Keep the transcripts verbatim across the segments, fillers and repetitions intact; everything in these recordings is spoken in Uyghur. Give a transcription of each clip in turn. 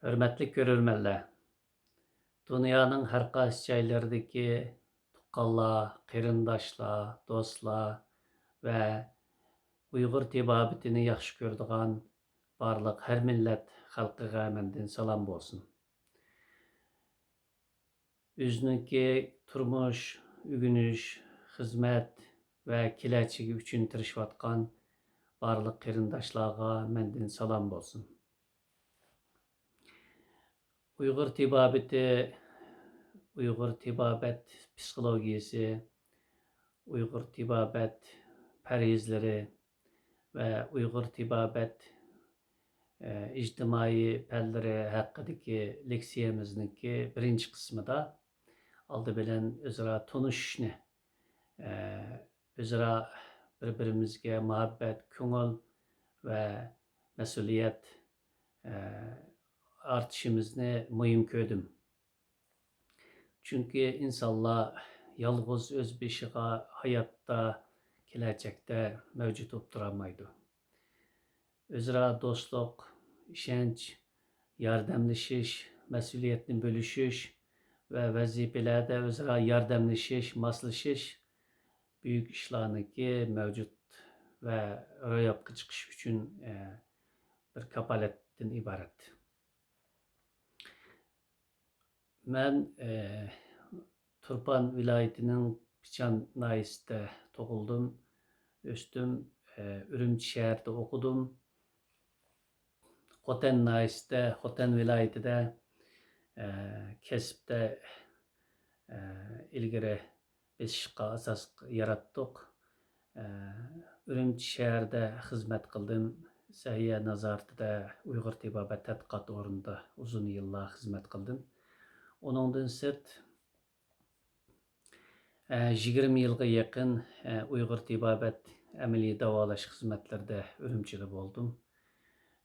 ھۆرمەتلىك كۆرۈرمەنلەر! دۇنيانىڭ ھەر قايسى جايلىرىدىكى تۇغقانلار، قېرىنداشلار، دوستلار ۋە ئۇيغۇر تېبابىتىنى ياخشى كۆرىدىغان بارلىق ھەر مىللەت خەلقىگە مەندىن سالام بولسۇن. ئۆزىنىڭكى تۇرمۇش، ئۆگىنىش، خىزمەت ۋە كېلەچىكى ئۈچۈن تىرىشىۋاتقان بارلىق قېرىنداشلارغا مەندىن سالام بولسۇن. ئۇيغۇر تېبابىتى، ئۇيغۇر تېبابەت پسىخولوگىيىسى، ئۇيغۇر تېبابەت پەرھىزلىرى ۋە ئۇيغۇر تېبابەت، ئە، ئىجتىمائىي پەنلىرى ھەققىدىكى لېكسىيەمىزنىڭكى بىرىنچى قىسمىدا ئالدى بىلەن ئۆزئارا تونۇشۇشنى، ئە، ئۆزئارا بىر-بىرىمىزگە مۇھەببەت، كۆڭۈل ۋە مەسئۇلىيەت، ئە، ئارتىشىمىزنى مۇھىم كۆردۈم. چۈنكى ئىنسانلار يالغۇز ئۆز بېشىغا ھاياتتا، كېلەچەكتە مەۋجۇت بولۇپ تۇرالمايدۇ. ئۆزئارا دوستلۇق، ئىشەنچ، ياردەملىشىش، مەسئۇلىيەتنى بۆلۈشۈش ۋە ۋەزىپىلەردە ئۆزئارا ياردەملىشىش، ماسلىشىش بۈيۈك ئىشلارنىڭكى مەۋجۇت ۋە روياپقا چىقىش ئۈچۈن، ئە، بىر كاپالەتتىن ئىبارەت. مەن، ئە، تۇرپان ۋىلايىتىنىڭ پىچان ناھىيەسىدە تۇغۇلدۇم، ئۆستۈم، ئە، ئۈرۈمچى شەھىرىدە ئوقۇدۇم. خوتەن ناھىيەسىدە، خوتەن ۋىلايىتىدە، ئە، كەسىپتە، ئە، ئىلگىرى بېسىشقا ئاساس ياراتتۇق. ئە، ئۈرۈمچى شەھىرىدە خىزمەت قىلدىم. سەھىيە نازارىتىدە ئۇيغۇر تېبابەت تەتقىقات ئورنىدا ئۇزۇن يىللار خىزمەت قىلدىم. ئۇنىڭدىن سىرت، ئە، يىگىرمە يىلغا يېقىن، ئە، ئۇيغۇر تېبابەت ئەمەلىي داۋالاش خىزمەتلىرىدە ئۈرۈمچىدە بولدۇم.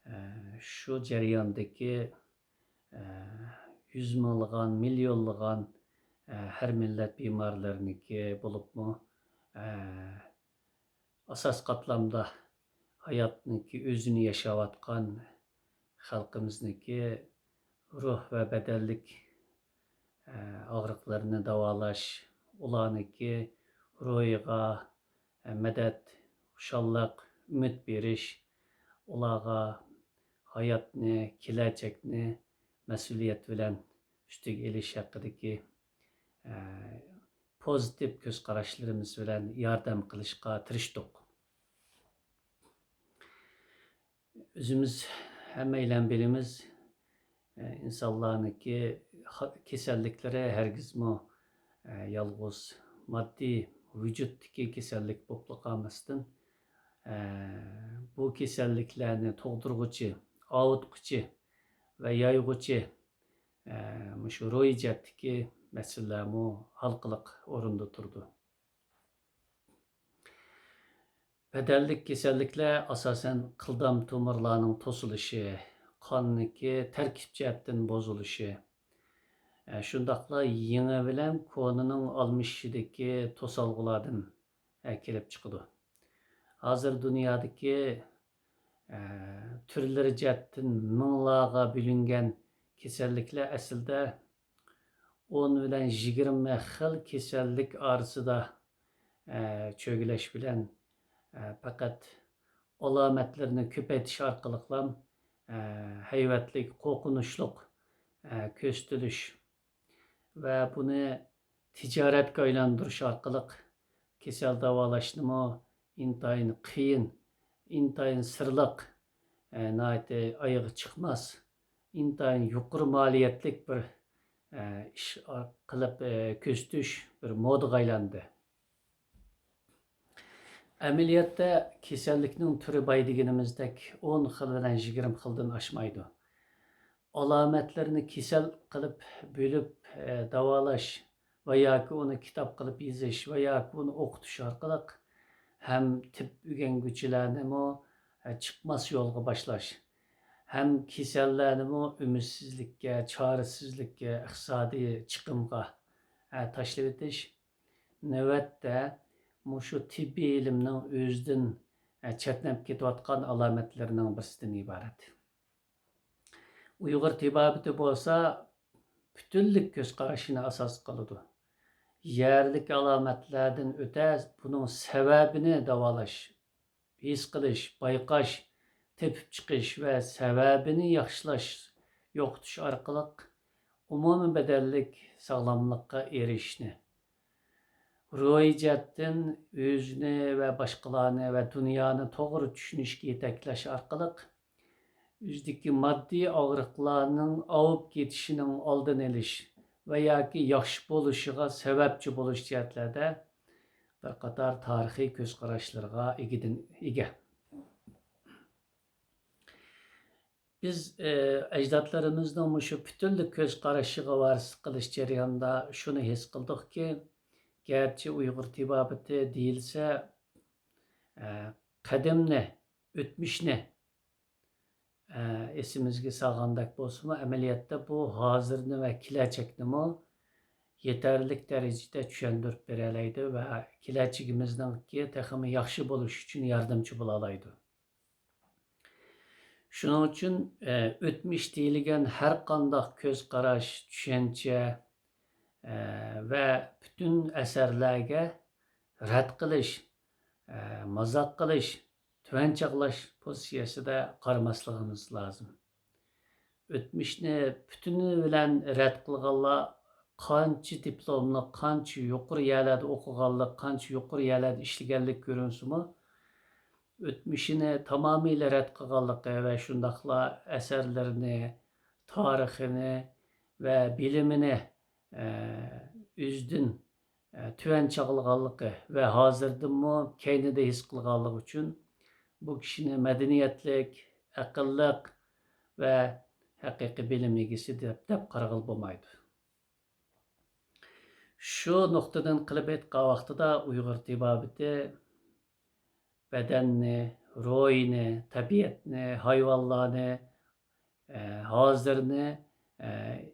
ئە، شۇ جەرياندىكى، ئە، يۈز مىڭلىغان، مىليونلىغان، ئە، ھەر مىللەت بىمارلىرىنىڭكى بولۇپمۇ، ئە، ئاساس قاتلامدا ھاياتنىڭكى ئۆزىنى ياشاۋاتقان خەلقىمىزنىڭكى روھ ۋە بەدەنلىك، ئە، ئاغرىقلىرىنى داۋالاش، ئۇلارنىڭكى روھىغا، ئە، مەدەت، خۇشاللىق، ئۈمىد بېرىش، ئۇلارغا ھاياتنى، كېلەچەكنى مەسئۇلىيەت بىلەن ئۈستىگە ئېلىش ھەققىدىكى، ئە، پوزىتىپ كۆز قاراشلىرىمىز بىلەن ياردەم قىلىشقا تىرىشتۇق. ئۆزىمىز ھەممەيلەن بىلىمىز، ئە، ئىنسانلارنىڭكى خا-، كېسەللىكلىرى ھەرگىزمۇ، ئە، يالغۇز ماددىي ۋۇجۇدتىكى كېسەللىك بولۇپلا قالماستىن، ئە، بۇ كېسەللىكلەرنى تۇغدۇرغۇچى، ئاۋۇتقۇچى ۋە يايغۇچى، ئە، مۇشۇ روھىي جەھەتتىكى مەسىلىلەرمۇ ھالقىلىق ئورۇندا تۇرىدۇ. بەدەنلىك كېسەللىكلەر ئاساسەن قىلدام تومۇرلارنىڭ توسۇلۇشى، قاننىڭكى تەركىب جەھەتتىن بۇزۇلۇشى، ئە، شۇنداقلا يېڭى بىلەن كونىنىڭ ئالمىشىشىدىكى توسالغۇلاردىن، ئە، كېلىپ چىقىدۇ. ھازىر دۇنيادىكى، ئە، تۈرلىرى جەھەتتىن مىڭلارغا بۆلۈنگەن كېسەللىكلەر ئەسلىدە ئون بىلەن يىگىرمە خىل كېسەللىك ئارىسىدا، ئە، چۆگىلەش بىلەن، ئە، پەقەت ئالامەتلىرىنى كۆپەيتىش ئارقىلىقلا، ئە، ھەيۋەتلىك، قورقۇنچلۇق، ئە، كۆرسىتىلىش ۋە بۇنى تىجارەتكە ئايلاندۇرۇش ئارقىلىق كېسەل داۋالاشنىمۇ ئىنتايىن قىيىن، ئىنتايىن سىرلىق، ئە، ناھايىتى ئايىغى چىقماس، ئىنتايىن يۇقىرى مالىيەتلىك بىر، ئە، ئىش قىلىپ، ئە، كۆرسىتىش بىر مودىغا ئايلاندى. ئەمەلىيەتتە كېسەللىكنىڭ تۈرى باي دېگىنىمىزدەك ئون خىل بىلەن يىگىرمە خىلدىن ئاشمايدۇ. ئالامەتلىرىنى كېسەل قىلىپ بۆلۈپ، ئە، داۋالاش ۋە ياكى ئۇنى كىتاب قىلىپ يېزىش ۋە ياكى ئۇنى ئوقۇتۇش ئارقىلىق ھەم تېببىي ئۆگەنگۈچىلەرنىمۇ، ئە، چىقماس يولغا باشلاش، ھەم كېسەللەرنىمۇ ئۈمىدسىزلىككە، چارىسىزلىككە، ئىقتىسادىي چىقىمغا، ئە، تاشلىۋېتىش، نۆۋەتتە مۇشۇ تېببىي ئىلىمنىڭ ئۆزىدىن، ئە، چەتنەپ كېتىۋاتقان ئالامەتلىرىنىڭ بىرسىدىن ئىبارەت. ئۇيغۇر تېبابىتى بولسا پۈتۈنلۈك كۆز قاراشنى ئاساس قىلىدۇ. يەرلىك ئالامەتلەردىن ئۆتە، بۇنىڭ سەۋەبىنى داۋالاش، ھېس قىلىش، بايقاش، تېپىپ چىقىش ۋە سەۋەبىنى ياخشىلاش، يوقىتىش ئارقىلىق ئومۇمىي بەدەنلىك ساغلاملىققا ئېرىشىشنى، روھىي جەھەتتىن ئۆزىنى ۋە باشقىلارنى ۋە دۇنيانى توغرا چۈشىنىشكە يېتەكلەش ئارقىلىق، ئۆزىدىكى ماددىي ئاغرىقلارنىڭ ئاۋۇپ كېتىشىنىڭ ئالدىنى ئېلىش ۋە ياكى ياخشى بولۇشىغا سەۋەبچى بولۇش جەھەتلەردە بىر قاتار تارىخىي كۆز قاراشلىرىغا ئىگىدىن-، ئىگە. بىز، ئە، ئەجدادلىرىمىزنىڭ مۇشۇ پۈتۈنلۈك كۆز قارىشىغا ۋارىسلىق قىلىش جەريانىدا شۇنى ھېس قىلدۇقكى، گەرچە ئۇيغۇر تېبابىتى دېيىلسە، ئە، قەدىمنى، ئۆتمۈشنى، ئە، ئېسىمىزگە سالغاندەك بولسىمۇ، ئەمەلىيەتتە بۇ ھازىرنى ۋە كېلەچەكنىمۇ يېتەرلىك دەرىجىدە چۈشەندۈرۈپ بېرەلەيدۇ ۋە كېلەچىكىمىزنىڭكى تېخىمۇ ياخشى بولۇشى ئۈچۈن ياردەمچى بولالايدۇ. شۇنىڭ ئۈچۈن، ئە، ئۆتمۈش دېيىلگەن ھەر قانداق كۆز قاراش، چۈشەنچە، ئە، ۋە پۈتۈن ئەسەرلەرگە رەت قىلىش، ئە، مازاق قىلىش، تۆۋەن چاغلاش پوزىتسىيەسىدە قارىماسلىقىمىز لازىم. ئۆتمۈشنى پۈتۈنى بىلەن رەت قىلغانلار قانچە دىپلوملۇق، قانچە يۇقىرى يەرلەردە ئوقۇغانلىق، قانچە يۇقىرى يەرلەردە ئىشلىگەنلىك كۆرۈنسىمۇ، ئۆتمۈشىنى تامامىيلا رەت قىلغانلىقى ۋە شۇنداقلا ئەسەرلىرىنى، تارىخىنى ۋە بىلىمىنى، ئە، ئۆزىدىن، ئە، تۆۋەن چاغلىغانلىقى ۋە ھازىردىنمۇ كەينىدە ھېس قىلغانلىقى ئۈچۈن بۇ كىشىنى مەدەنىيەتلىك، ئەقىللىق ۋە ھەقىقىي بىلىم ئىگىسى دەپ، دەپ قارىغىلى بولمايدۇ. شۇ نۇقتىدىن قىلىپ ئېيتقان ۋاقتىدا ئۇيغۇر تېبابىتى بەدەننى، روھىنى، تەبىئەتنى، ھايۋانلارنى، ئە، ھازىرنى، ئە،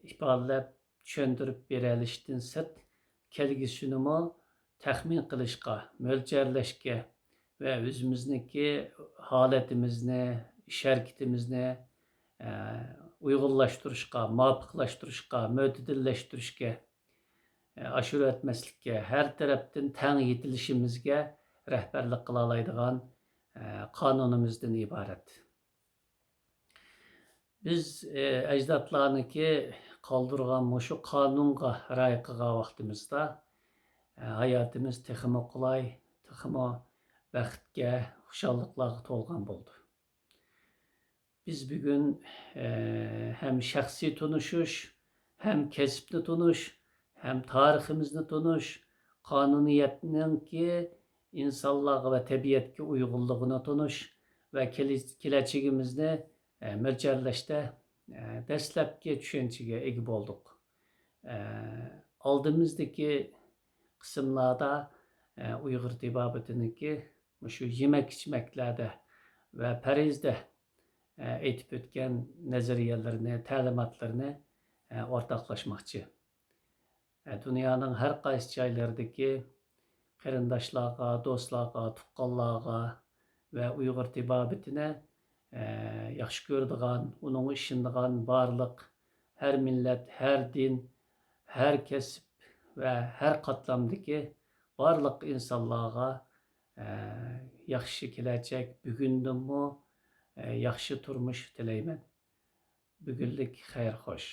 ئىپادىلەپ چۈشەندۈرۈپ بېرەلىشتىن سىرت، كەلگۈسىنىمۇ تەخمىن قىلىشقا، مۆلچەرلەشكە ۋە ئۆزىمىزنىڭكى ھالىتىمىزنى، ئىش ھەرىكىتىمىزنى، ئە، ئۇيغۇنلاشتۇرۇشقا، مۇۋاپىقلاشتۇرۇشقا، مۆتىدىللەشتۈرۈشكە، ئە، ئاشۇرۇۋەتمەسلىككە، ھەر تەرەپتىن تەڭ يېتىلىشىمىزگە رەھبەرلىك قىلالايدىغان، ئە، قانۇنىمىزدىن ئىبارەت. بىز، ئە، ئەجدادلارنىڭكى قالدۇرغان مۇشۇ قانۇنغا رىئايە قىلغان ۋاقتىمىزدا، ئە، ھاياتىمىز تېخىمۇ قولاي، تېخىمۇ بەختكە، خۇشاللىقلارغا تولغان بولىدۇ. بىز بۈگۈن، ئە، ھەم شەخسىي تونۇشۇش، ھەم كەسىپنى تونۇش، ھەم تارىخىمىزنى تونۇش، قانۇنىيەتنىڭكى ئىنسانلارغا ۋە تەبىئەتكە ئۇيغۇنلۇقىنى تونۇش ۋە كېلە-، كېلەچىكىمىزنى، ئە، مۆلچەرلەشتە، ئە، دەسلەپكى چۈشەنچىگە ئىگە بولدۇق. ئە، ئالدىمىزدىكى قىسىملاردا، ئە، ئۇيغۇر تېبابىتىنىڭكى مۇشۇ يېمەك-ئىچمەكلەردە ۋە پەرھىزدە، ئە، ئېيتىپ ئۆتكەن نەزەرىيەلىرىنى، تەلىماتلىرىنى، ئە، ئورتاقلاشماقچى. ئە، دۇنيانىڭ ھەر قايسى جايلىرىدىكى قېرىنداشلارغا، دوستلارغا، تۇغقانلارغا ۋە ئۇيغۇر تېبابىتىنى، ئە، ياخشى كۆرىدىغان، ئۇنىڭغا ئىشىنىدىغان بارلىق ھەر مىللەت، ھەر دىن، ھەر كەسىپ ۋە ھەر قاتلامدىكى بارلىق ئىنسانلارغا، ئە، ياخشى كېلەچەك، بۈگۈندىنمۇ، ئە، ياخشى تۇرمۇش تىلەيمەن. بۈگۈنلۈك خەير خوش.